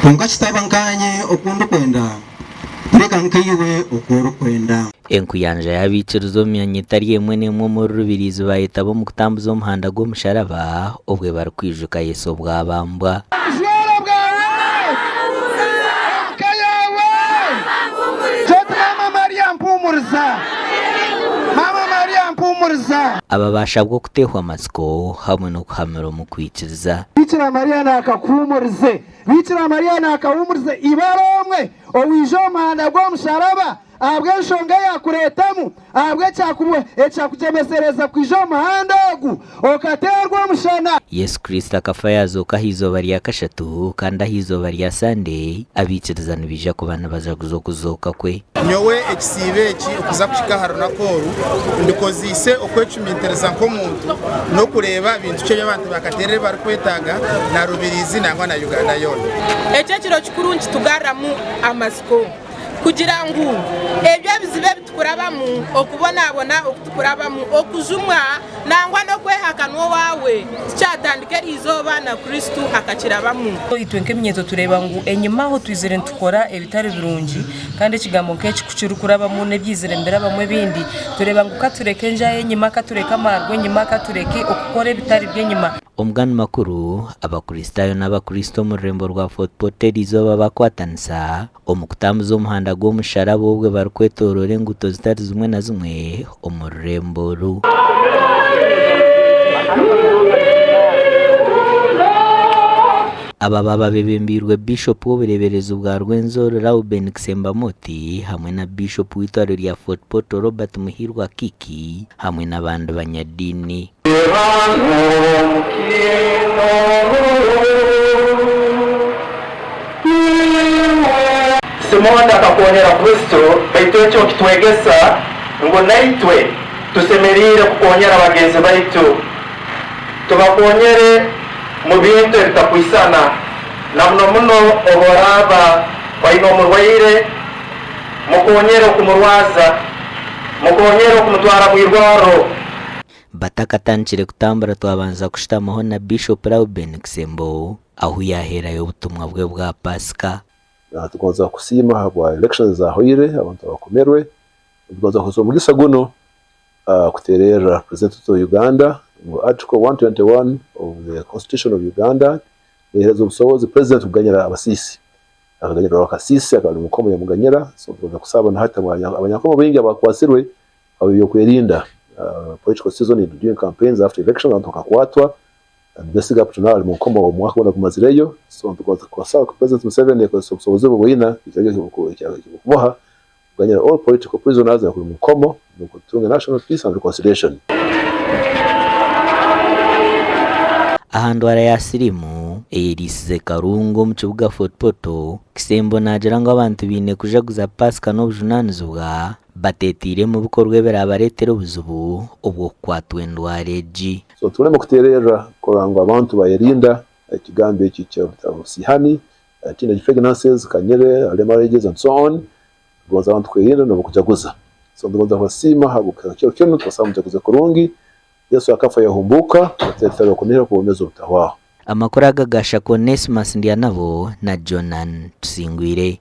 Kwonka kitaba nkaanye oku ndikwenda, kureka nkaiwe oku orikwenda. Enkuyanja y'abaikiriza omu myanya etari emwe n'emwe omuri Rubirizi baayetaba omu kutambuza omuhanda gw'omusharaba obwe barikwijuka Yesu obwabambwa. Obujwaro bwawe omu ka yaawe. Oti Maama Maria mpuumuriza, Maama Maria mpuumuriza. Aba baashabwa okuteehwa amatsiko hamwe n'okuhamira omu kwikiriza. Bikira Maria naakakuhuumurize, Bikira Maria naakahuumurize ibara omwe owaija omu muhanda gw'omusharaba ahabw'enshonga eyaakureetamu, ahabw'ekyakugyemesereza kwija omu muhanda ogu okateerwa omushana. Yesu Kristo akafa yaazooka aha izooba rya kashatu, kandi aha izooba rya Sande abaikiriza nibaija kuba nibajaguza okuzooka kwe. Nyowe ekisiibo eki okuza kuhika aha runaku oru, ndikozeise okwecumitiriza nk'omuntu n'okureeba bintu ki ebi abantu ba Katerere barikwetaaga na Rubirizi nangwa na Uganda yoona. Eki ekiro kikuru nikitugarramu amatsiko kugira ngu ebyo ebizibu ebi tukurabamu, okubonabona oku tukurabamu, okujumwa nangwa n'okwehakanwa owaawe tikyatandika eri izooba na Kristo akakirabamu. Itwe nk'eminyeeto tureeba ngu enyima aho twizire nitukora ebitari birungi kandi ekigambo nk'eki ku kirikurabamu n'ebyizire nibirabamu ebindi, tureeba ngu ka tureke enjaayi enyima, ka tureke amaarwa enyima, ka tureke okukora ebitari by'enyima. Omu ganu makuru, Abakristaayo n'Abakristo omu rurembo rwa Fort Portal erizooba bakwatanisa omu kutambuza omuhanda gw'omusharaba obwe barikwetoroora enguuto zitari zimwe na zimwe omu rurembo oru. Aba baaba bebembeirwe Bishop w'obureeberezi bwa Rwenzori Rauben Kisemba Moti hamwe na Bishop w'eitwaro rya Fort Portal Robert Muhirwa Kiki hamwe n'abandi banyadiini. Simooni akakonyera Kristo, baitu ekyo kitwegesa ngu naitwe tusemeriire kukonyera bagenzi baitu. Tubakonyere mu bintu ebitakwisana, na muno muno obu oraaba oine omurwaire, mukonyere okumurwaza, mukonyere okumutwara mu irwarro. Batakatandikire kutambura twabanza kushutamaho na Bishop Rauben Kisembo ahu yaheerayo obutumwa bwe bwa Pasika. Tugonza kusiima ahabwa elections ezahoire abantu abakomerwe. Tugonza kukozesa omugisa gunu kutererra President waitu wa Uganda ngu Article 121 of the Constitution of Uganda nehereza obusobozi President kuganyira abasiisi. Akaganyira Rwakasiisi akaba ari omunkomo yamuganyira so tugonza kusaba na hati abanyankomo baingi abakwasirwe Habw'ebyokwerinda, political season during campaigns after elections abantu bakakwatwa and Besigye up to now ari munkomo omwaka gwona gumazireyo so nitugonza kubasaba President Museveni akozese obusobozi bwe bwina ekiragiro ekirikumuha kuganyira all political prisoners abakuri munkomo nukwo tutunge national peace and reconciliation. Aha ndwara ya siriimu eyeriisize Karungu omu kibuga Fort Portal, Kisembo naagira ngu abantu baine kujaguza Paasika n'obujunaanizibwa Bateetaire omu bikorwa ebiraabareetere obuzibu obw'okukwatwa endwara egi. So tureme kuteererra kurora ngu abantu bayerinda ekigambo eki eky'obusiihani, teenage pregnancies, kanyire, early marriages and so on. Tugonza abantu kwerinda n'obukujaguza. So nitugonza kubasiima habw'ekiro kinu, tubasaba mujaguze kurungi. Yesu akafa yahumbuuka atureetera okunihira kw'obwomeezi obutahwaho. Amakuru aga gaashakwa Onesmus Ndyanabo na Jonan Tusingwire.